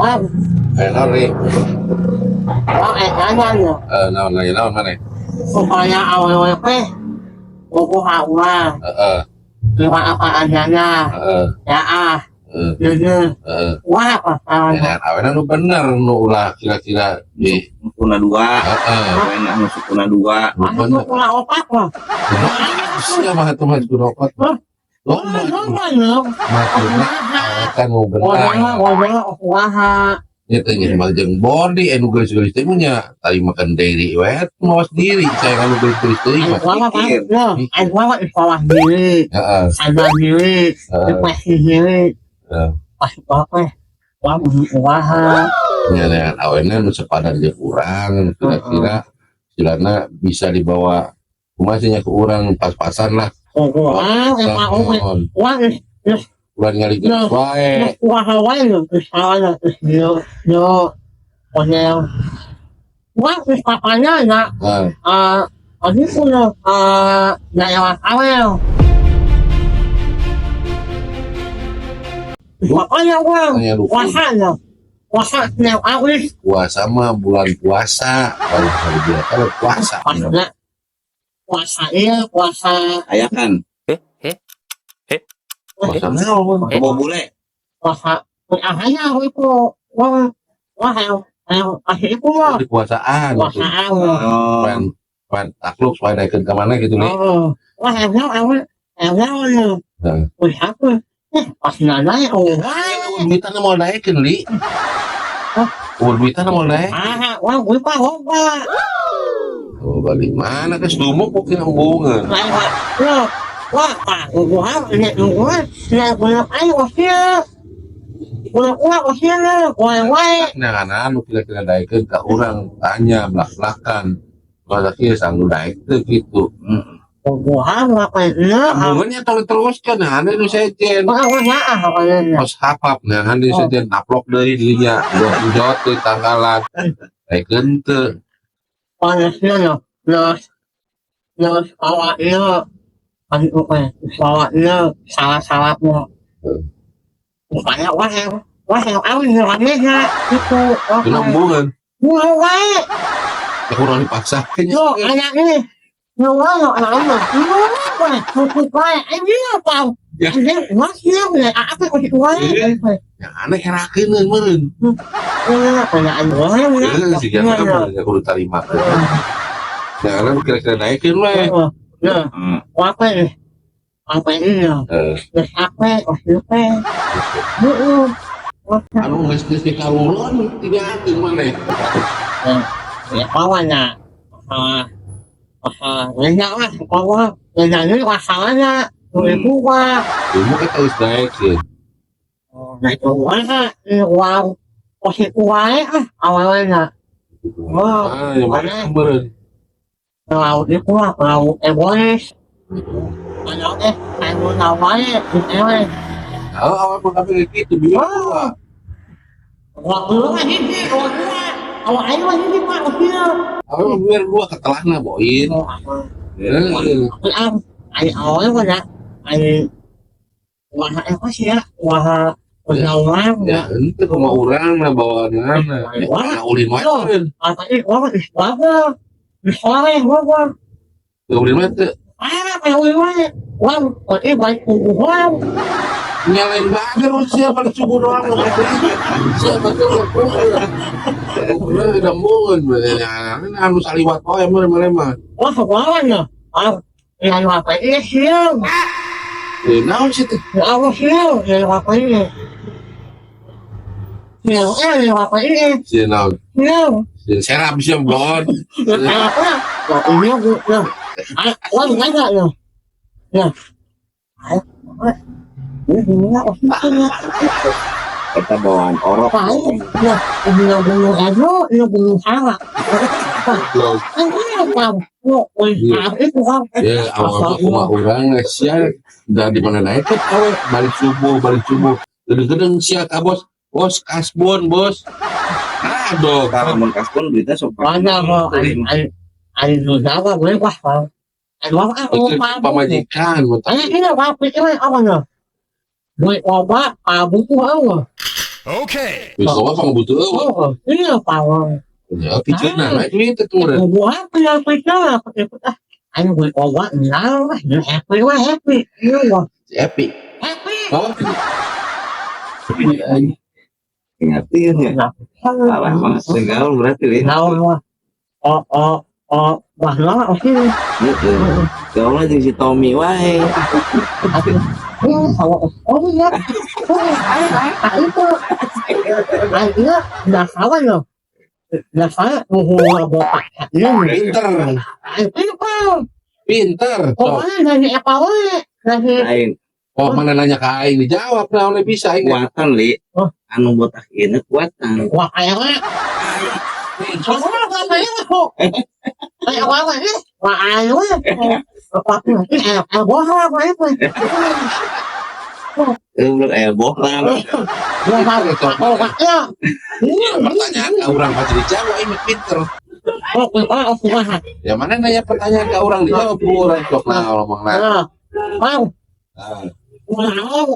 Wah, Eh, naon ri? Wah, eh, nanya ya. Eh, naon nanya naon maneh? Supaya awewe teh bogoh urang, lima apa adanya, ya ah, jujur, wah apa Ya, awena nu bener nu ulah kira-kira di Sukuna dua. Awena nu sukuna dua. Nu Aku bener. Kurang opat mah. Sia mah atuh mah kudu opat. Hah? Loba. Loba ya. Maksudna kan nu bener. Wah, wah, Nya teh nya mah jeung body anu geulis-geulis teh mah nya tadi makan diri we mawas diri saya anu geulis-geulis teuing mah. Wah, ya, wah, sekolah diri, sadar diri, depresi diri, pas apa? Wah, wah, Nya dengan awena nu sepadan jeung urang kira-kira silana bisa dibawa kumaha sih nya ke urang pas-pasan lah. Wah, emang, wah, Ulah ningali geus wae. Wah, wah, misalnya, yo, yo, model, wah, papanya ya, ini punya, daerah Awel. Papanya wah, Tanya dukun. Puasa ya, puasa yang awis, Puasa mah bulan puasa kalau hari biasa puasa. Puasa, puasa iya, puasa, Aya kan. Puasa naon? Kebo bule. Puasa, akhirnya aku itu, wah, wah, yang, yang, akhir itu wah, Di puasaan puasa awal. Oh. Pan pan takluk supaya naikkeun ka mana gitu nih. Oh, wah, yang awal, yang awal, wih, aku, pas nanya, oh, wah, Duitan mau naikeun li. Hah? Oh, duitan mau naik. Ah, wah, gue pak, oh, pak, Oh, balik mana geus dumuk kok kira hubungan. wah, wah, wah, pak, gue ini, gue, ya, gue, ayo, gue, gue, gue, gue, gue, Nah, kan anu kira-kira daekeun ka urang tanya belak-belakan. Masa kieu sanggup daek teu gitu. Gue, apa, ya, Ambungannya tong diteruskeun nah anu sejen. wah, wah, wah, apa, ya, Kos hapap nah anu sejen naplok deui dirinya. Jot di tangkalan. Daekeun teu. Panasnya, ya, terus, terus, awalnya, kan, awalnya, salah-salahnya, bukannya, wah, wah, yang awal, yang ya, itu, wah, Dina embungan. Wah, wah, Ya kurang dipaksakeun. Yo, anak ini, yo, yo, anak ini, yo, wah, cukup wae, ini apa? Ya. Ini masih ya, apa kok wae? Yang aneh erakeun meureun. Ini apa wae? Heeh, sih kan meureun kudu tarima. Nah, anu kira-kira daekeun we. Ya, apa ini? Apa ini ya? Ya, apa? Oh, siapa? Heeh. Anu geus-geus di kaluron tingalkeun maneh. Ya, kawannya. Ah, ah, ya lah, kawan. Ya, ini masalahnya. Ibu wah. Ilmu kita geus daekeun. Nah, itu wah, wow. Posisi wae ah awalnya. Wah, Ah, yang mana meureun. Laut itu lah, laut egois. Kalau kayak wae, gitu we. Oh, awal mah kabeh gitu bieu. Wah. Waktu lu mah hiji, waktu mah. Awak aing mah hiji Pak, usia. Awal mah biar dua ketelahna boin. Oh, apa? Heeh. Am, aing awalnya mah ya, aing wah apa sih ya? Wah, usahawan Ya, ente kumaha urang na bawaanana. Wah. Wah, ulin wae meureun. Apa ini? Wah, di sekolah. Di sekolah wah, wah. Ulin wae teu. Ah, apa ulin wae? Wah, ini baik wah. Nyalain bager siapa balik subuh doang lu. Siapa tuh? Bener tidak mungkin anu saliwat wae meureun maneh mah. Wah, sekolah ya. Ah, yang apa ini siang. Eh, naon sih teh? Ya Allah siang, yang apa ini? Siang, yang apa ini? Sieun naon? Siang. Sieun serap sieun bon. Ya apa? Wah, ini aku, ya. Ah, wah, enggak ya. Ya. Ayo, ini gimana? Oh, ini. Eta bawaan orok. Wah, ini, ya, ini gunung Edo, ini gunung Salak. Ini apa? Wah, itu kan. Ya, awal kumaha urang sia da di mana naik awe balik subuh, balik subuh. Gedeng-gedeng sia ka bos. Bos kasbon, bos. Aduh, Kalau mun kasbon duitnya sok. Mana kok, ai lu apa gue wah, wah. Ai wah, ah, itu oh, pamajikan Ai ini apa pikir apa nya? Gue obat, buku apa? Wis loba pangabutuh eueuh. Oh, iya power. Ya, piceunna naik duit teh tuh. Gua apa yang apa ah. Ayo gue obat nah, happy wah happy. Iya, Si Epi. happy. Oh. Ngerti ya? Parah banget. Gaul berarti li. Gaul wah. Oh oh oh wah lah oke. Heeh. Gaul aja si Tommy wae. Oh, oh iya. Oh, ayo ayo itu. Ayo iya, udah salah loh. Udah salah, mau bapak. Iya, Pinter. Ayo pinter. Pinter. Sok. Pokoknya dari apa wae, dari Lain Oh, mana nanya ke aing dijawab nah oleh bisa aing. kuatan li. Oh. Anu botak ini kuatan. Wah kayaknya. Soalnya apa ya kok? Kayak apa ya? Wah ayo ya. Ini eh bohong apa itu? Belum bohong. Gua tahu oh ya. Pertanyaan ke orang pasti dijawab aing mah pinter. Oh, oh, oh, Ya mana nanya pertanyaan ke orang dijawab ku orang sok nah ngomong nah. Nah, mau, Nah, mau,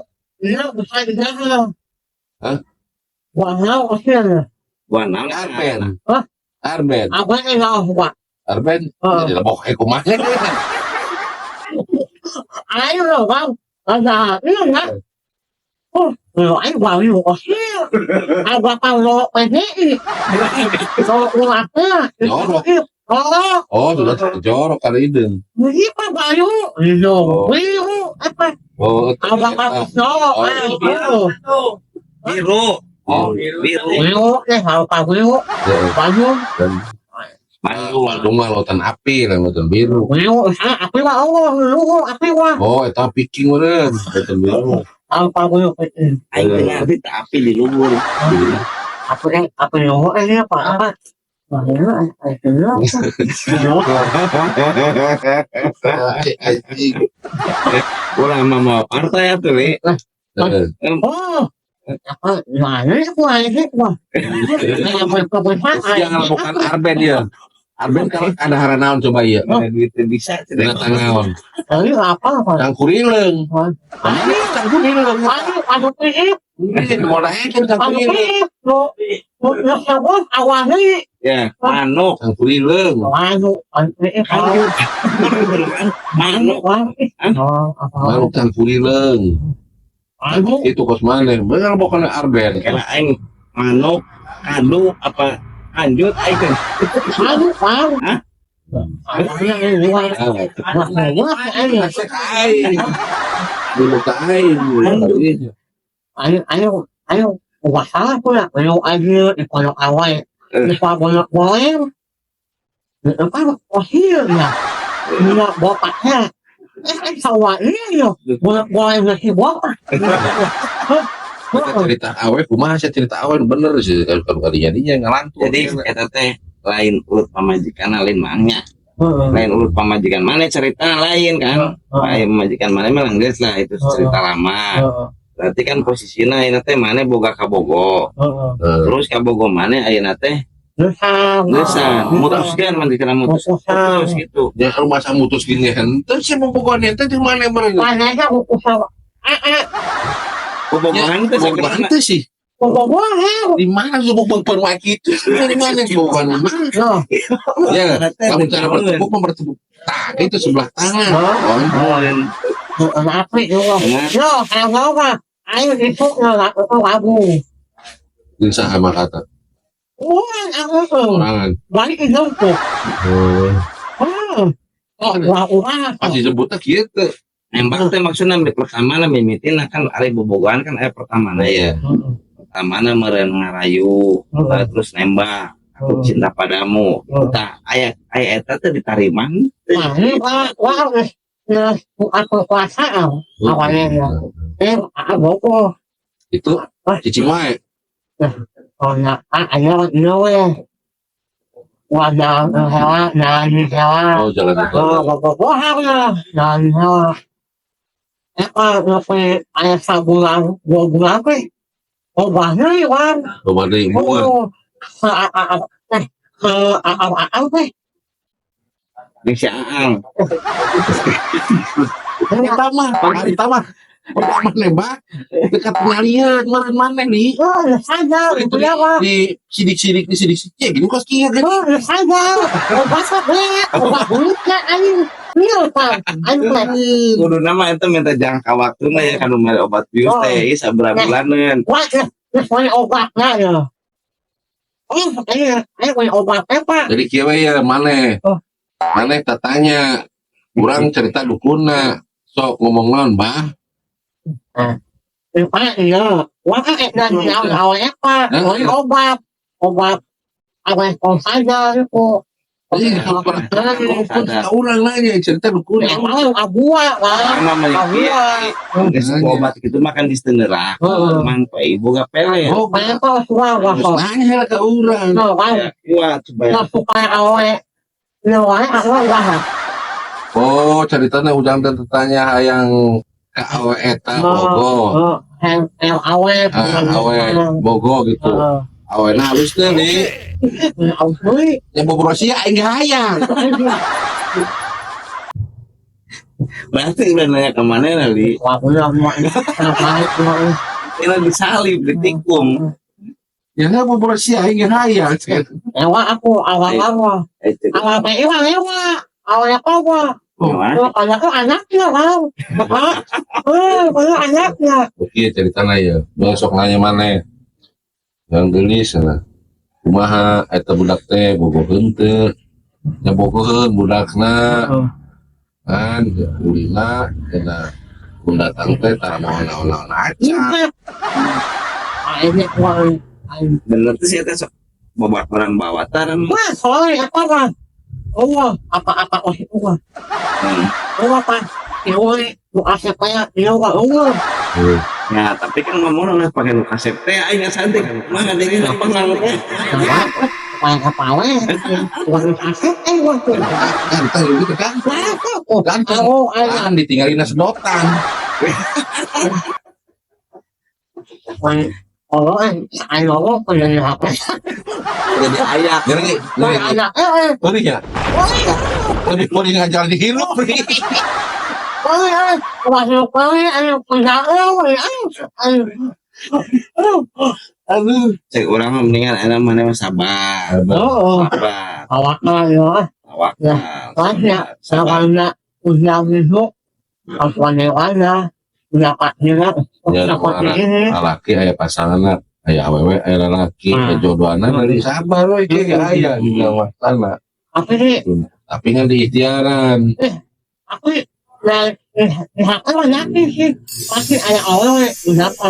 iya bisa dijawab. Hah? Wah, mau sih. Gua naon? Arben. Hah? Arben. Apa yang mau gua? Arben. Oh. Jadi lebok eh kumaha. Ayo loh, bang. Ada, iya ya. Oh, lo ayo gua lu sih. Aku apa lo PDI. Lo lo apa? Jorok. Oh, Oh, sudah jorok kali ini. ini apa bayu? Lo, biru apa? Oh, Apa apa jorok? Ayo. Biru. Oh, Biru. Biru, eh apa biru? Bayu, Bandung. Bandung mah lautan api, lautan biru. biru, ah, api wah, oh, lu api wah. Oh, eta viking meureun, lautan biru. Apa biru? Aing teu ngarti teh api di luhur. Apa eh, apa lu eh apa apa? Wah, ini, ini, Anjing. Urang mah mau partai atuh li. Heeh. Oh, apa? Mana aku aja gua. Terus yang ngelakukan Arben ya. Arben kalau ada haranaon coba ya. Ada duit teu bisa Dina tangaon. Tapi apa apa? Cangkurileung. Mana cangkurileung? Aduh, aduh, ini, Ini mau naik aduh, cangkurileung. ini, lo, lo, lo, lo, awalnya, Ya, manuk. Cangkurileung. aduh, ini, Manuk. Manuk. Oh, apa? Manuk cangkurileung. Aduh, Itu kos mana? Bener bukan Arben. Kela aing manuk kadu apa anjut aing teh. aduh, aduh. Hah? Aduh, ini, wah, wah, wah, ini, Kasih ka aing. Dulu ka aing. ayo, ayo, ayo, wah, salah pula, ayo, ayo, di pojok awal, di pojok boleh, apa, oh, iya, ya, iya, bapaknya, eh, sawah ini, yo, boleh, boleh ngasih bapak. Kita cerita awe kumaha sih cerita awe bener sih kalau kali jadinya ngelantur. Jadi eta teh lain urut pamajikan lain mangnya. Lain urut pamajikan mana cerita lain kan. Lain pamajikan mana memang geus lah itu cerita lama. Berarti kan posisinya ayeuna teh mana boga kabogo. Terus kabogo mana ayeuna teh geusan mutuskeun majikan mutus. Putus gitu. Ya kalau masa mutus gini henteu sih mau bogohan ente di mana meureun? Mana aku ah ah Bobogohan teh Bogohan sakedana. teh sih. bobogohan Di mana sih bogohan wae kitu? Di mana sih bogohan? loh Ya, kamu cara bertepuk membertepuk tangan itu sebelah tangan. Oh, apa itu loh kalau apa ayo itu loh aku lagu ini sama kata Wah, aku tuh orangan. balik itu tuh. Oh, Oh, wah, wah. pasti sebutnya gitu. Nembak teh maksudnya pertama lah mimitina kan ari bobogohan kan aya pertama na ya. Pertama na meureun ngarayu, terus nembak. Aku cinta padamu. Tah aya aya eta teh ditarima. Wah, ini wah, wah, nah, aku kuasa awalnya ya. Eh, aku Itu cicing wae. Oh ya, ah, ayo, iya, weh. Wah, jalan hewa, jalan hewa. Oh, jalan itu. Oh, bobogohan ya, jalan hewa. Eh, kalau lebih ayah sebulan, 2 bulan sih. Oh, banyak ya, Bang. Oh, mana ibu? Oh, se eh, se apa sih? Jeung si Aang. Hari mah, hari mah. Maneh bah dekat pengalian kemarin maneh nih. Oh, sadar Itu itu ya, Pak. Di sidik-sidik di sidik-sidik gini kos kieu gini. Oh, sadar. Obat apa? Obat mulutnya aing. Iya, Pak. Aing teh. Kudu nama itu minta jangka waktu mah ya kan mere obat bius Oh. teh ieu sabaraha bulaneun. Wah, ya, ya, obatnya ya. Oh, iya, ayo punya obat apa? Jadi kieu we ya maneh. Oh. Maneh tatanya kurang cerita dukuna. Sok ngomong naon bah? Pak, iya. Wah, dan yang awal apa? Obat, obat. Apa yang saja itu. Iya, Sadar. urang nanya cerita dukuna. Ya, mau abua lah. Sama mah Abua. geus obat gitu makan di stenderak. Heeh. Mang Pak Ibu gak pele. Oh, Banyak kok suara terus kok. nanya lah ke urang. No, kan. Ya, kuat supaya Nah, supaya awe. No, aku enggak. Oh, ceritanya ujang dan tetanya hayang ka awe eta bogo. Oh, yang yang awe. Ah, awe bogo gitu. Awe nah halus teh nih. Awe. Yang bogo sia aing ge hayang. Berarti udah nanya ke mana li? Wah, udah mau Ini disalib, ditikung. Ya nggak bogo sia aing ge hayang. Ewa aku awal awal Itu. awal ewa ewa awal apa Oh, Gimana? Oh, kalau aku anaknya kan. Oh, kalau anaknya. Oke ceritanya ya. Besok nanya mana? Yang gelis sana. Kumaha eta budak teh bogoheun teu? Nya bogoheun budakna kan ulina kena kun datang teh tara mau naon-naon aja. Iya. Ah, ini uang. Bener tuh sih teh sok babaturan bawataran. Wah, soalnya apa kan? Oh, apa-apa oh itu wah. Oh, apa? Ieu nu asep kayak ieu wah oh. Ya, tapi kan ngomong lah pakai nu kasep teh aing santai. Mah ngadengin apa ngang teh. Kayak apa we? Uang asep wah tuh. Ganteng gitu kan. Oh, Ganteng. oh, ayo. Kan ditinggalin sedotan. Oh, ayo pengen apa? Jadi ayak. Ngeri, ngeri. Anak Ngeri ya. Lebih ngeri ngajar di hirup. Oh, masuk ayo punya ayo ayo. Aduh. Cek urang mah mendingan enak mana mah sabar. Oh, Sabar. awaknya ya. Tawakal. Banyak, sama udah itu, apa udah pasti lah, Ya, udah pasti ini. Lalaki aya pasangan aya awewe aya lalaki aya jodohana dari sabar we ge aya dina waktana. Tapi sih, Tapi kan di ikhtiaran. aku nah, aku laki sih, pasti ada awewe udah apa,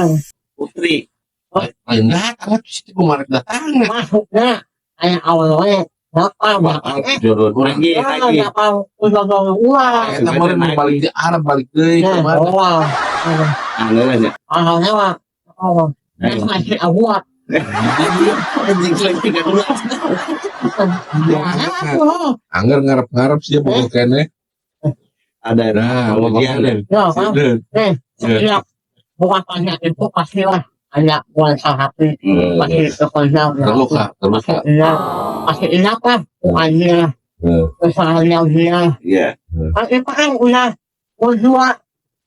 Putri. Lain datang atuh situ kumaha datang. masuknya ada awewe apa, Bakal jodoh urang. Lagi, lagi. apa, udah udah uang, Eta mah mun balik di Arab balik deui nah, kumaha. uang, Anu lah ya. awalnya mah, oh, masih awak, Anjing lagi tiga dua. Angger ngarep-ngarep sih bogo keneh. Ada Nah, ujian deh. ya, kan, setiap bukan itu pasti lah ada kuasa hati pasti bekerja Terluka, terluka. pasti iya pasti iya kan bukannya usaha dia Iya. kan itu kan udah berdua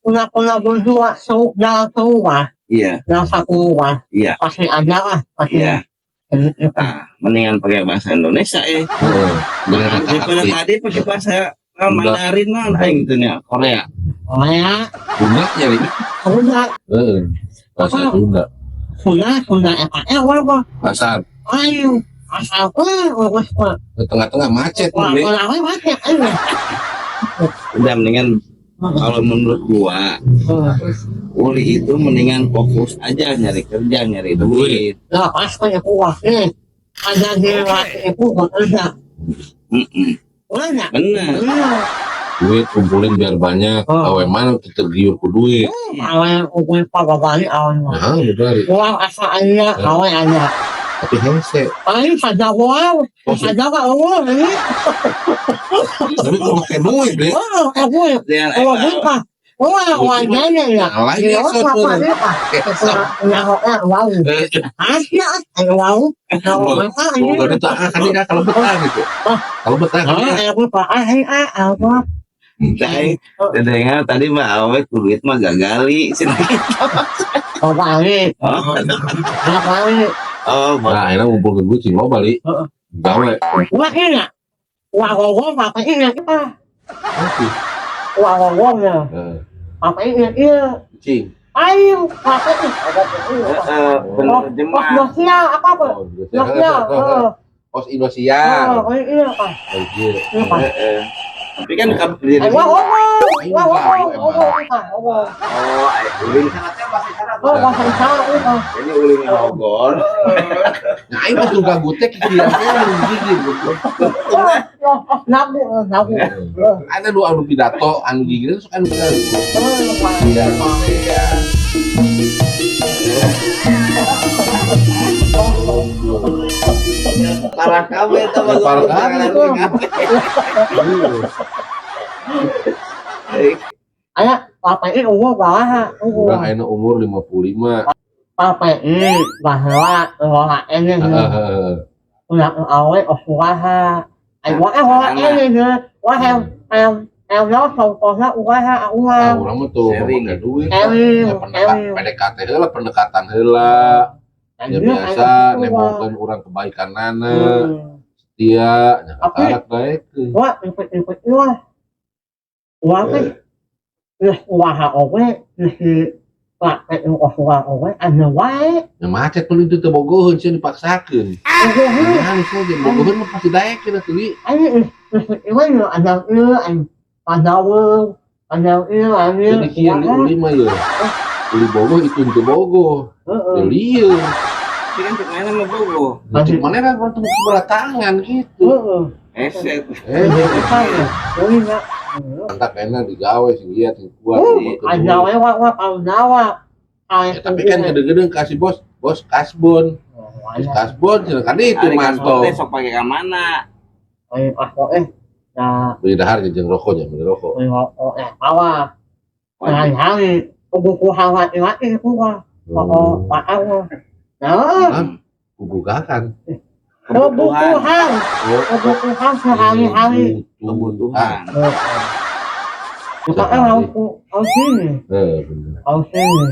udah pernah berdua dalam semua Iya. dalam satu rumah Iya. pasti ada lah pasti. Iya. Nah, mendingan pakai bahasa Indonesia eh. Heeh. Bener kata Daripada hati. tadi pakai bahasa Mandarin mah aing gitu nya Korea. Oh ya, Bunda nyari. sudah Heeh. Bahasa Sunda. sudah apa apa Pasar. ayo asal gue Di tengah-tengah macet wah nih. wah wah ayo. Udah mendingan kalau menurut gua Uli itu mendingan fokus aja nyari kerja nyari duit. Ya pasti aku wah ada di waktu itu bekerja. Bener. Bener. Duit kumpulin biar banyak. Oh. Awe mana tergiur ku duit. Awe ukuran pak balik awe mah. Nah, bener. Uang asal aja, awe aja. Tapi hese. Paling saja uang, saja pak uang ini. Tapi kalau pakai duit deh. Oh, aku, Jangan uang berapa? Uang uangnya ya. Lain Iya, hese apa tuh. ini pak? Ya, uang. Asia, uang. Uang apa ini? Oh, udah kan ini kalau betah gitu. Kalau betah kan Oh, aku pak, ah, apa? Dai, dengan tadi mah awewe ku duit mah gagali cenah. Oh, balik. Oh, Balik. oh, Nah, akhirnya ngumpulkeun duit sing loba li. Heeh. Gawe. Wah, ini. Wah, ngomong apa ini apa? Oke. Wah, ngomongnya. Heeh. Apa ini? Iya. Cing. Ayo, apa ini? heeh, bener Oh, jemah. Nokia apa apa? Oh, Nokia. Heeh. Pos Indosiar. Oh, iya apa? Oh, iya. Iya, Pak. Heeh. Tapi kan di Ayo, ngomong. Wah, ngomong, ngomong, apa? Ngomong. Oh, ulin. Oh, bahasa isyarat itu. Ini ulin ngogor. Nah, aing mah suka gutek kieu gigir. Oh, oh, nabu, nabu. Ada dua anu pidato, anu gigir sok anu pidato. Pidato ya. Parah kabeh eta mah. Parah kabeh. Aya, apa ini umur berapa? Umur. Urang ayeuna umur 55. Apa ini bahwa orang ini Heeh. ulah awe usaha. Ayo, wah, orang ini wah, em em nó contohnya usaha Nah, uang. urang mah tuh Sharing. make duit. Sharing, Ya, sharing. PDKT heula, pendekatan heula. Ya biasa nemongkeun urang kebaikanana, setia, nya katarak daekeun. Wah, ikut ikut wah. Wah, kan. Geus usaha oge, geus di pakai usaha oge, anu wae. Ya macet tuh itu teu bogoheun sieun dipaksakeun. Bogoheun. Ya halus aja bogoheun mah pasti daekeun atuh li. Ayo, geus ieu ada ieu, anu padaweung, ada ieu, anu Jadi kieu li uli mah ye. Uli bogoh itu teu bogoh. Heeh. Ya lieur. Tapi kan cek mana mah bogo. Cek mana kan bertemu sebelah tangan gitu. Heeh. Eset. Eh, Iya. mantap enak digawe sing ieu sing kuat. Ada wae wah wah paunawa. Ya, tapi kan gede-gede kasih bos, bos kasbon. Bos kasbon cenah kan itu Ari kasbon mantap. teh sok pake ka mana? Ayo aku eh nah Beli dahar jeung rokoknya, beli rokok. beli rokok eh bawa hari-hari buku hawa lagi gua pokok pak aku nah Gugugakan. kebutuhan Oh, kebutuhan sehari-hari kebutuhan. kita kan au sini Eh, bener. au sini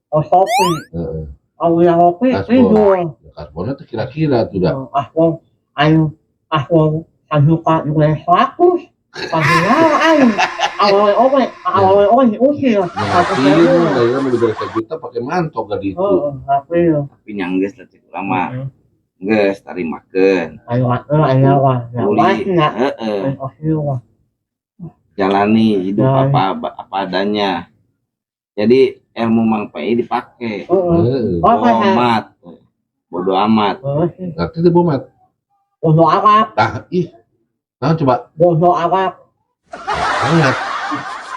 au shopping Heeh. au yang kopi Kasbon. tidur. Ya, kasbonnya tuh kira-kira tuh dah. Aku ayo aku sajuka juga 100 padahal ayo awe owe awe owe diusir. Ngerti lu, dari mau diberi sejuta pakai mantok gak itu. Oh, ngerti. Tapi nyangges lah cek urang mah. Geus tarimakeun. Ayo ayo ayo wah. Uli. Heeh. Jalani hidup apa apa adanya. Jadi ilmu Mang Pai dipakai. Heeh. Bomat. Bodo amat. Ngerti tuh bomat. Bodo amat. Nah, ih. Nah, coba. Bodo amat. Sangat.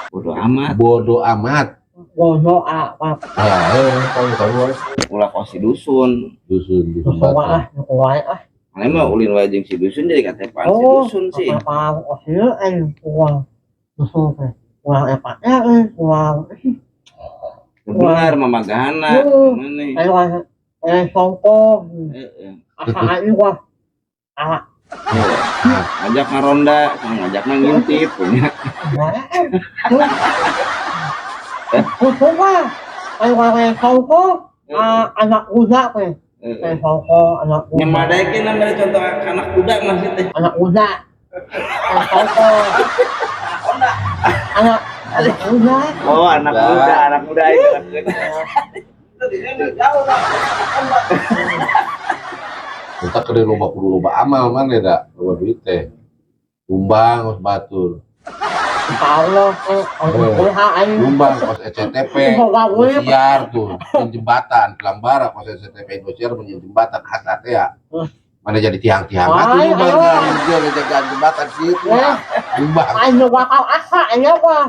Bodo amat. Bodo amat. Bodo amat. Ah, tahu tahu. Ulah kos si dusun. Dusun, dusun. Wah, wah, ah. Mana mah ulin wae jeung si dusun jadi katepan si dusun sih. Apa apa sih aing uang dusun teh. Uang apa eh uang. Benar mamagahana. Mana? Ayo ayo songkok. Heeh. Asa aing wah. Ah. Ngajak ngaronda, ngajak ngintip punya. Wah, ayo ayo songkok. Anak muda teh. Songkok anak muda. Yang madaikeun namanya contoh anak muda masih teh. Anak muda. Songkok. Anak anak muda. Oh, anak muda, anak muda itu. Kita kena loba kudu loba amal mana dah, loba duit teh. Tumbang kos batur. Insyaallah, Tumbang kos SCTV, Indosiar tuh, jembatan, Pelambara kos SCTV Indosiar menjadi jembatan khas ya. Mana jadi tiang-tiang atuh tumbang, dia jagaan jembatan situ. Tumbang. Ayo bakal asa, ayo wah.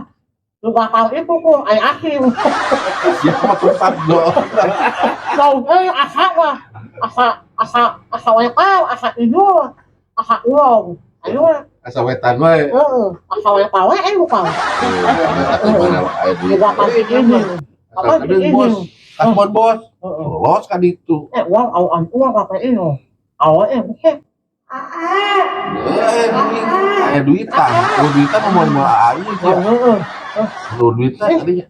Lu bakal itu kok, ayo akhir. Siapa tempat do? Kau asa wah. Asa asa asa wepal, asa ibu, asa uang. Ayo asa wetan wae. Heeh, asa wepal wae ayo kau. Mana aya duit. Bakal ini. Apa bos? Kasbon bos. Los kan itu. Eh, uang awan uang apa ini? Awan eh bukan. Eh, aya duitan. Oh, duitan mah moal moal aya sih. Heeh. Lu duitan tadinya.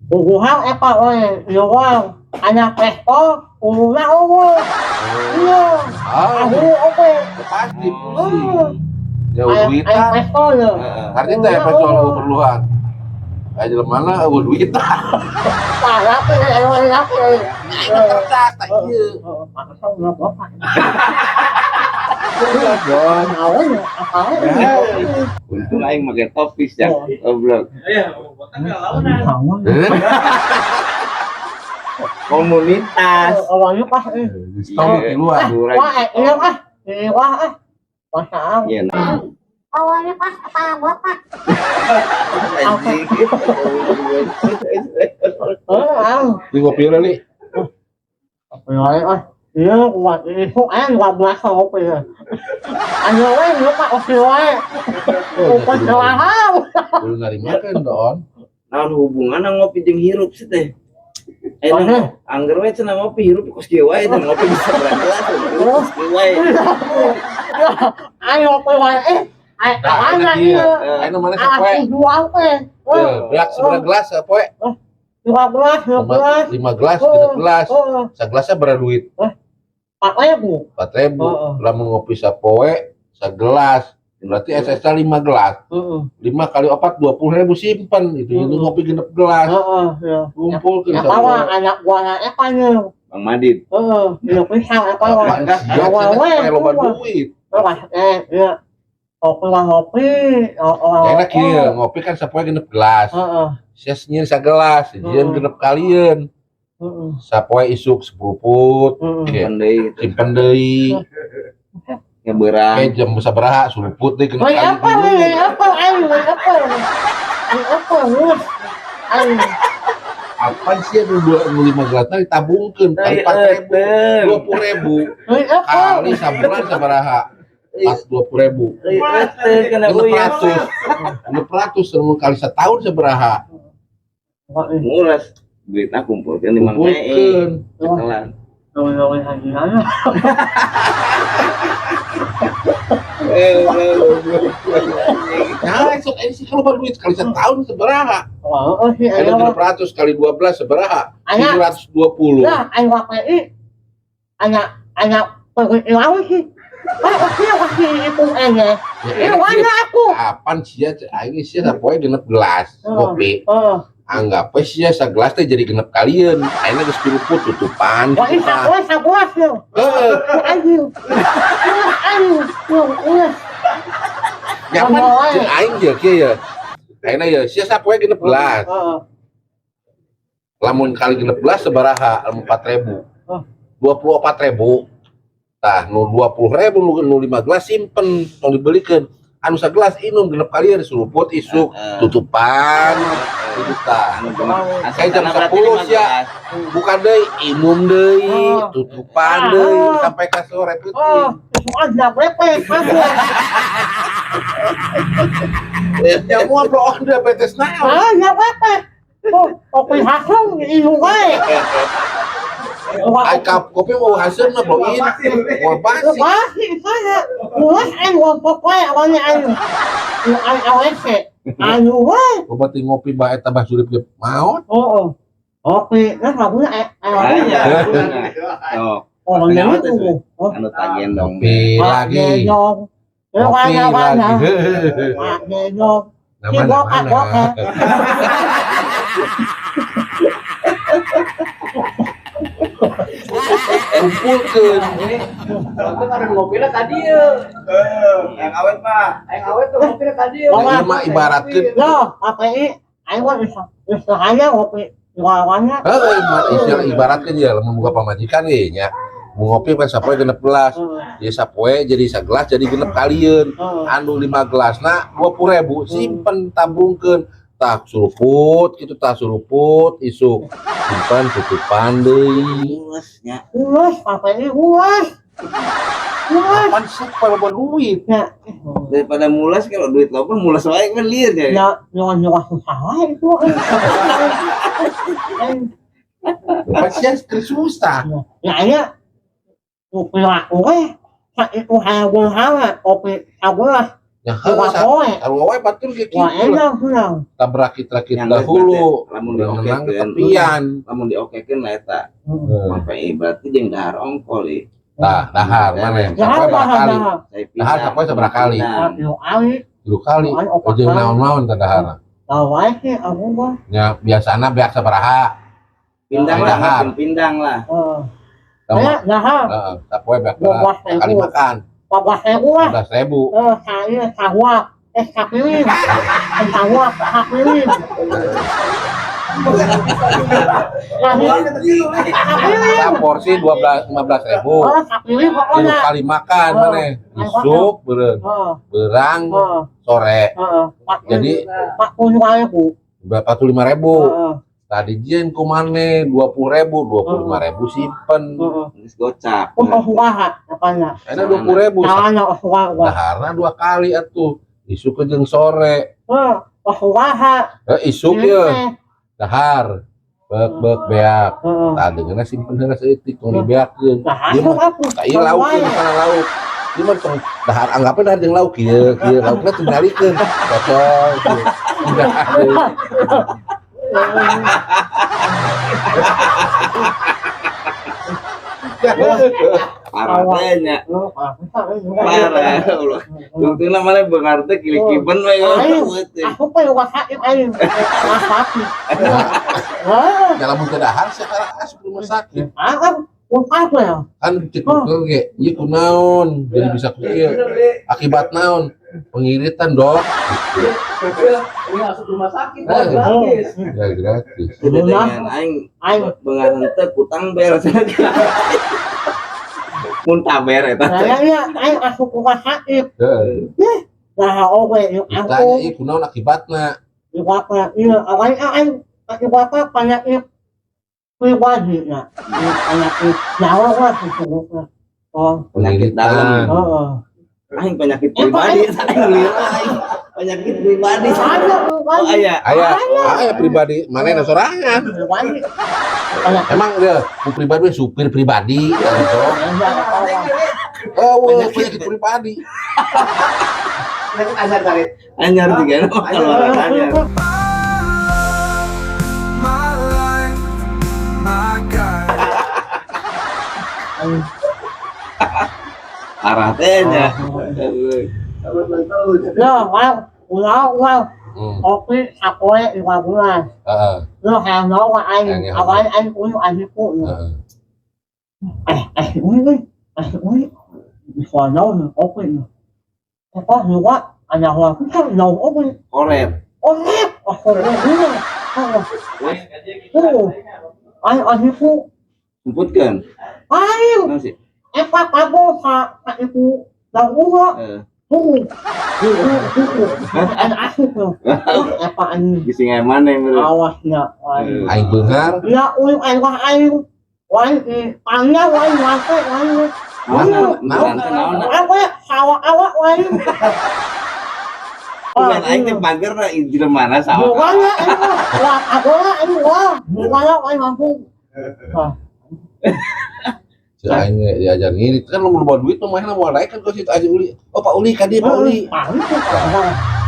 Bubuhan eta we, ieu anak presto, uluna eueuh. Iya. Ah, Aku oke. pasti pusing. Jauh Aya aya duitan. presto ye. Heeh. Artinya teh apa soal keperluan? Ayo jelema mana eueuh duitan. Tah, rapi, ayo rapi. Kertas tah ieu. Heeh, maksa ulah bapak. Don. Naon ya, apa Untung aing make topi ya. Goblok. Iya, botak nggak launan. Naon. Eh, Komunitas. Awalnya pas eh. stop di luar. Kurang. Wah, iya ah. Iya wah ah. Wah, ah. Iya, nah. Awalnya pas kepala botak. Anjing. Eh, ah. Di ngopi heula li. Iya, ah. Iya, kuat itu 12 ngopi ya. Ayo we, lu pak oke we. Oke salah. Kudu ngarimakeun Don. Naon hubunganna ngopi jeung hirup sih teh? Ayeuna angger we cenah ngopi hirup kos kieu wae teh ngopi bisa bergelas kos kieu wae. Ayo ngopi wae eh. Ayo Nah, mana enak ieu. ieu? Ayeuna mana sapoe? Alas jual teh. Beak seberapa gelas sapoe? 12, 12. 5 gelas, 3 gelas. Heeh, Sagelasnya berapa duit? 4.000. 4.000. Heeh. Lamun ngopi sapoe sagelas. Berarti SSA 5 gelas. Heeh. 5 kali 4 20.000 simpen itu. Itu ngopi genep gelas. Heeh, iya. Kumpul ke Ya bawa anak gua eta nya. Bang Madid. Heeh, iya pisang eta wa. Siap, cenah loba duit. Wah, iya. Ngopi lah ngopi, oh, Enak ieu, ngopi kan sapoe genep gelas. Heeh, Sia nyieun sagelas, jieun genep kalieun. Heeh, Sapoe isuk sepruput, heeh. Oke. Simpen deui gitu. Simpen deui. Ngebeurang. Kayak jam sabaraha suruput deui genep Woi kali. apa, woi apa, ayo, woi apa, woi apa, woi, ayo. Apa sih nu dua nu lima gelasna ditabungkeun kali 4.000, 20.000 Woi apa? kali sabulan sabaraha? Pas 20.000. Kena Genep uyah. ratus. Genep ratus lamun kali setahun sabaraha? Muras. Duitna kumpulkeun di Mang Mei. Kumpulkeun. Cekelan. Woi haji aja. Nah, sok ini sih kalau duit kali setahun sabaraha? Wah, oh sih, Ada ayo. genep ratus kali 12 sabaraha? Anak. 720. Lah, ayo KPI. Anak, anak pergi laut sih. Ah, oke, oke, itu aja. Ya, Eh, enak mana sih. aku? Kapan sih ya aing sih sapoe genep gelas ngopi. Oh, Anggap we sia sagelas teh jadi genep kalieun. Ayeuna geus piluput tutupan wah, gitu ini tah. sabuas, sabuas ya. Heeh. Ayo, ayo, ayo, ayo. Nyaman jeung aing ye kieu ye. Ayeuna ye sia sapoe genep gelas. Heeh. Lamun kali genep gelas sabaraha? Lamun 4.000. Oh. 24.000. Tah nu 20.000 nu 5 gelas simpen tong dibelikeun. Anu sagelas inum genep kalieun suruput isuk tutupan gitu tah. Kayak jam 10 sia. Bukan deui, inum deui, Oh. tutupan deui sampai ka sore Oh, peuting. soal berapa kamu? Ya moal bloon diabetes naon. Ah, nggak apa-apa. Oh, kopi hasil ini wae. Ai kap kopi mau hasil mah bloin. Moal basi. Basi saya. Mulai aing ngompok wae awalnya aing. Aing awc. Anu wae. Loba teh ngopi bae tambah surip ge maot. Oh, oh. Oke, nah lagunya Aya. Oh, Oh, Kenapa itu. tuh? Oh, anu tagendong. Ngopi lagi. Gendong. Ngopi Warna warna. lagi. Gendong. Nama mana? Kumpulkeun. Aku karena ngopinya tadi ya. Yang awet mah. Yang awet tuh ngopinya tadi ya. Nah, ieu mah ibaratkeun Loh, apa ini? Aing mah bisa istilahnya ngopi warna. Heeh, istilah ibaratkeun ya lamun boga pamajikan ge nya. Mau ngopi kan sapoe genep gelas. Ya sapoe jadi sagelas jadi genep kalieun. Anu 5 gelasna 20.000 simpen tabungkeun. Tah suruput gitu tah suruput isuk simpan tutupan deui. Mulas nya. Ulas, apa ini ulas? Ulas. Kapan sih kalau loba duit? Ya, Daripada mulas kalau duit loba mulas wae kan lieur ya. ya, nyawa nyawa susah lah itu. Pasti keur susah. Ya, ya, ngopi laku eh. Itu hayang hawa kopi sabelas. Ya heuh Dua poe. sarua wae batur ge Wah, kitu lah. enak sudah. Tabrakit-rakit Yang dahulu. Lamun Menang diokekeun, tepian. lamun diokekeun lah eta. Heeh. Sampai berarti jeung dahar ongkol ieu. Tah, dahar maneh. Ya, Sapoe dahar, kali. dahar. Saya Dahar sapoe sabaraha kali? Tilu kali. Tilu kali. Tilu kali, opat Jeung kali. naon-naon teh daharna. Tahu wae sih aku mah. Nya biasana beak sabaraha? Pindang lah, Dahar. makin pindang lah. Heeh. Sama. Saya dahar Heeh, sapoe beak Dua sabaraha? belas Kali ribu. makan. 14.000 lah. 12.000. Eh, saya sawah. Eh, sapiring. Sawah, sapiring. Sapiring. Sa porsi 12 15.000. Oh, sapiring Tilu pokoknya. kali makan maneh. Isuk beureum, beurang sore. Heeh. Jadi 45.000. berapa tuh 5.000? Heeh. Tadi jieun ku maneh 20.000, 25.000 simpen. Heeh. Geus gocap. Untuk usaha apanya? Enak 20.000. Caranya usaha. Daharna dua kali atuh. Isuk ke jeung sore. Heeh, usaha. Eh, isuk ye dahar. Bek bek beak. Heeh. Tah deungeunna simpen heula saeutik tong dibeakeun. Nah, Ieu aku mah aku. tah ieu lauk ieu kana lauk. Ieu mah tong dahar anggapnya dahar jeung lauk kieu kieu laukna tinggalikeun. Cocok kieu. Dahar deui. Parah teh nya. Parah. Buktina maneh beunghar teh kili-kiben we Aku perlu sakit aing. Rumah sakit. Wah, Ya lamun teu dahar sekarang asup rumah sakit. aku aku ya. Kan cek dokter ge, ieu kunaon jadi bisa ku kieu. Akibat naon? Pengiritan, Dok. Ini masuk rumah sakit, Eh. gratis. Ya gratis. Dengan aing Aing beunghar henteu kutang beres. Mun taber eta. saya ya aing asup rumah sakit. Heeh. Nah, oke, yuk Ditanya aku ieu kunaon akibatna? di bapak iya awalnya aing akibatnya penyakit pribadi ya. Penyakit nyawa lah sesungguhnya. Oh, Penyakit dalam. Pengiritan. heeh. Aing penyakit pribadi, aing lila aing. Penyakit pribadi. Ada Oh pribadi. aya. Aya, aya pribadi manehna sorangan. Pribadi. Penyakit Emang dia ku pribadi supir pribadi gitu. Oh, penyakit pribadi. Penyakit anyar tarik. Anyar juga keluaran anyar. My life, my guide. Parah teh nya. Ya, wow, wow, wow. Kopi sapoe 5 bulan. Heeh, Lo hayang nawa aing, Hayang awalnya aing uyu aing ku. heeh. Eh, eh, uyu, eh, uyu. Bisa naon kopi. Apa juga ada orang kita naon kopi. Koret. Oh, oh, oh, oh, aing aing ku. Jemputkeun. Aing, Naon sih? eta kamu sa sa ibu lawan uwa. Heeh. Tuh, tuh, tuh, ada asup loh. Apa aing? Bisi maneh beureum. Awas ya, aing. Aing beunghar, Ya, uyu aing wah aing. Wah, tanya wah wah wah. Naon Naon? naon naon. Apa sawah awak wah. Bukan aing teh pager lah jelema mana sawah. Bukannya ini wah aku lah ini wah. Bukannya aing mampu. Si aing ge diajar ngirit kan lu bawa duit mah manehna moal naik kan ke situ aja Uli. Oh Pak Uli ka dieu Pak Uli.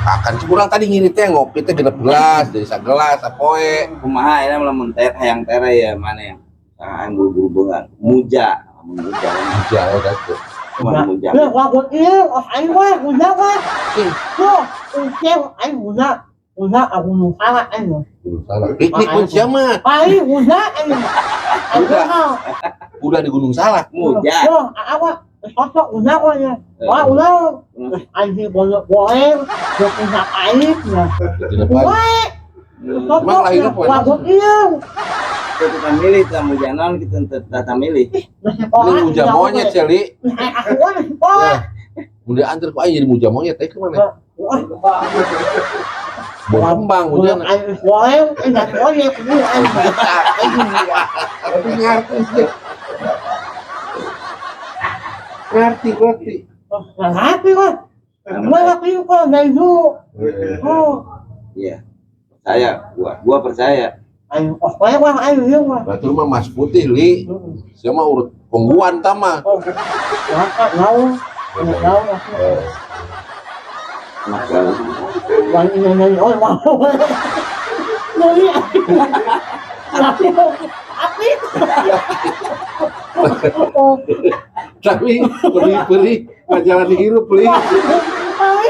Akan kurang tadi ngirit teh ngopi teh genep gelas jadi sagelas sapoe. Kumaha eta lamun teh hayang tere ya maneh. Aing buru-buru beunghar. Muja, lamun muja. Jauh dah tuh. Kumaha muja. Ya, wah iya, aing wah guna wah. Yo, ucap aing guna. Guna aku nu salah aing. Gunung Salak. Piknik pun siapa? Aing guna aing. Udah. Udah di Gunung Salak. Muja. Yo, awak sosok guna wah ya. Wah, ulah. Aing boleh boleh, yo punya aing ya. Di depan. Wah, Emang lahirnya poe wah, iya. Teu kita milih tah muja naon kitu teu tah milih. Ini muja monyet Celi. Aku wah sekolah. Ya. Mun diantar ku aing jadi muja monyet teh kemana? Wah, Buah kembang muja. aing boleh, enggak boleh, aing. Tapi ngerti sih. Ngerti, ngerti. Ngerti kok. Ngerti kok dari dulu. Oh, Iya. Percaya gua percaya. aing oh, wah aing iya wah. Berarti lu mah mas putih li. Siapa mah urut Pungguan tama. Oh, maka naon, naon aku. Maka Wani nyanyi, oh mau. Nyanyi. Api. Oh, Tapi lebih perih ngajalan hirup perih. Tapi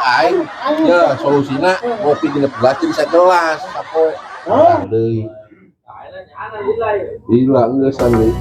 aing ya solusina ngopi 6 gelas jadi 1 gelas sapoe. Oh. Deui. Gila geus deui.